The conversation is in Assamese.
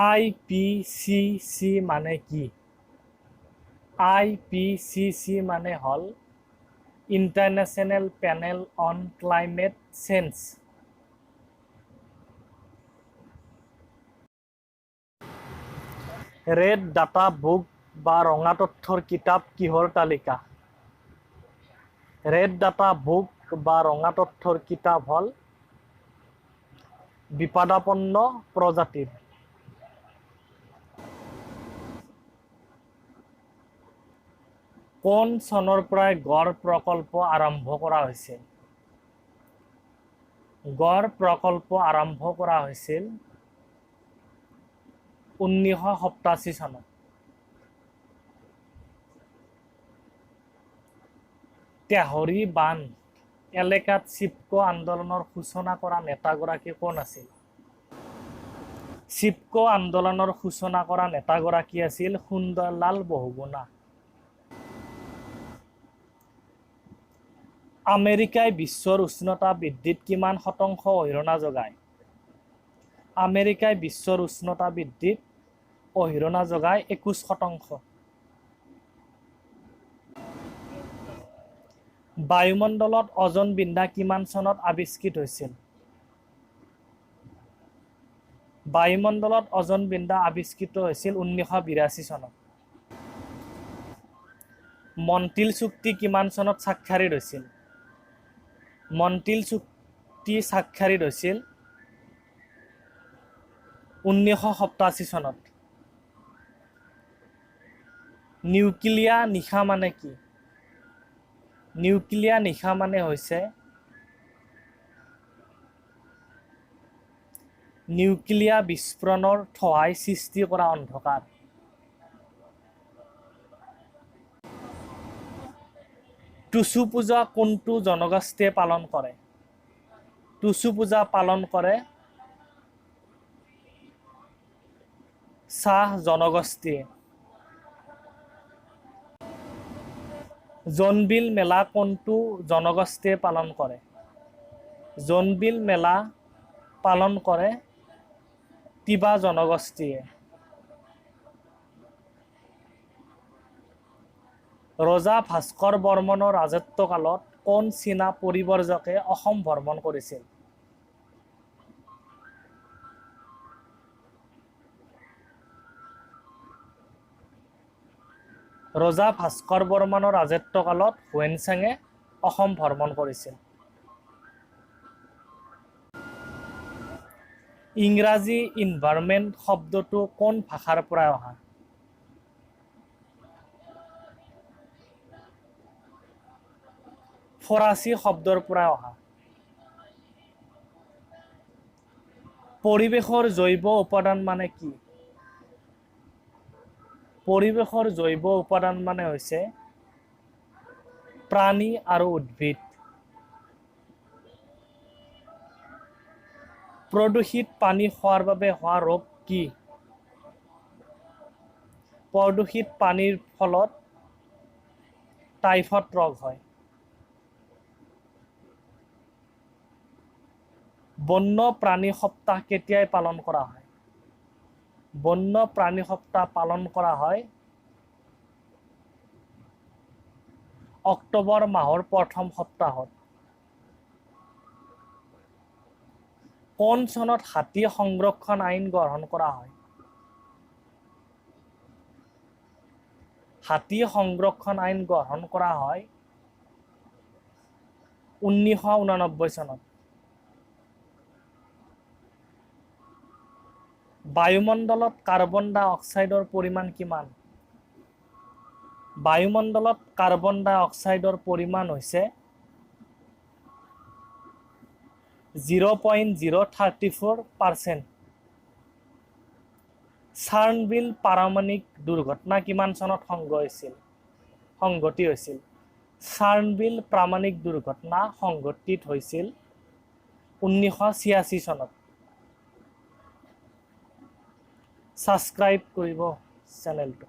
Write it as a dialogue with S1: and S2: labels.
S1: আই পি চি চি মানে কি? আই পি চি চি মানে হ'ল International Panel on Climate Change. Red data book বা ৰঙা তথ্যৰ কিতাপ কিহৰ তালিকা? ৰেড ডাটা বুক বা ৰঙা তথ্যৰ কিতাপ হ'ল বিপদাপন্ন প্ৰজাতিৰ। কোন চনৰ পৰাই গড় প্ৰকল্প আৰম্ভ কৰা হৈছিল? গড় প্ৰকল্প আৰম্ভ কৰা হৈছিল 1987 চনত। তেহৰী বান্ধ এলেকাত চিপক' আন্দোলনৰ সূচনা কৰা নেতাগৰাকী কোন আছিল? চিপক' আন্দোলনৰ সূচনা কৰা নেতাগৰাকী আছিল সুন্দৰলাল বহুগুণা। আমেৰিকাই বিশ্বৰ উষ্ণতা বৃদ্ধিত কিমান শতাংশ অৰিহণা যোগায়? আমেৰিকাই বিশ্বৰ উষ্ণতা বৃদ্ধিত অৰিহণা যোগায় 21%। বায়ুমণ্ডলত অজন বিন্ধা কিমান চনত আৱিষ্কৃত হৈছিল? বায়ুমণ্ডলত অজন বিন্ধা আৱিষ্কৃত হৈছিল 1982 চনত। মণ্ট্ৰিল চুক্তি কিমান চনত স্বাক্ষৰিত হৈছিল? মণ্ট্ৰিল চুক্তি স্বাক্ষৰিত হৈছিল 1987 চনত। নিউক্লিয়া নিশা মানে কি? নিউক্লিয়া নিশা মানে হৈছে নিউক্লিয়া বিস্ফোৰণৰ থোঁহাই সৃষ্টি কৰা অন্ধকাৰ। টুচু পূজা কোনটো জনগোষ্ঠীয়ে পালন কৰে? টুচু পূজা পালন কৰে চাহ জনগোষ্ঠীয়ে। জোনবিল মেলা কোনটো জনগোষ্ঠীয়ে পালন কৰে? জোনবিল মেলা পালন কৰে তিৱা জনগোষ্ঠীয়ে। ৰজা ভাস্কৰ বৰ্মনৰ ৰাজত্বকালত কোন চীনা পৰিব্ৰজকে অসম ভ্ৰমণ কৰিছিল? ৰজা ভাস্কৰ বৰ্মনৰ ৰাজত্বকালত হুৱেনচাঙে অসম ভ্ৰমণ কৰিছিল। ইংৰাজী ইনভাইৰনমেণ্ট শব্দটো কোন ভাষাৰ পৰা অহা? ফৰাচী শব্দৰ পৰা অহা। পৰিৱেশৰ জৈৱ উপাদান মানে কি? পৰিৱেশৰ জৈৱ উপাদান মানে হৈছে প্ৰাণী আৰু উদ্ভিদ। প্ৰদূষিত পানী খোৱাৰ বাবে হোৱা ৰোগ কি? প্ৰদূষিত পানীৰ ফলত টাইফয়েড ৰোগ হয়। বন্য প্ৰাণী সপ্তাহ কেতিয়াই পালন কৰা হয়? বন্য প্ৰাণী সপ্তাহ পালন কৰা হয় অক্টোবৰ মাহৰ প্ৰথম সপ্তাহত। কোন চনত হাতী সংৰক্ষণ আইন গ্ৰহণ কৰা হয়? হাতী সংৰক্ষণ আইন গ্ৰহণ কৰা হয় 1989 চনত। বায়ুমণ্ডলত কাৰ্বন ডাই অক্সাইডৰ পৰিমাণ কিমান? বায়ুমণ্ডলত কাৰ্বন ডাই অক্সাইডৰ পৰিমাণ হৈছে 0.034%। চাৰ্ণবিল পাৰমাণৱিক দুৰ্ঘটনা কিমান চনত সংঘটিত হৈছিল? চাৰ্ণবিল পাৰমাণৱিক দুৰ্ঘটনা সংঘটিত হৈছিল 1986 চনত। ছাবস্ক্ৰাইব কৰিব চেনেলটো।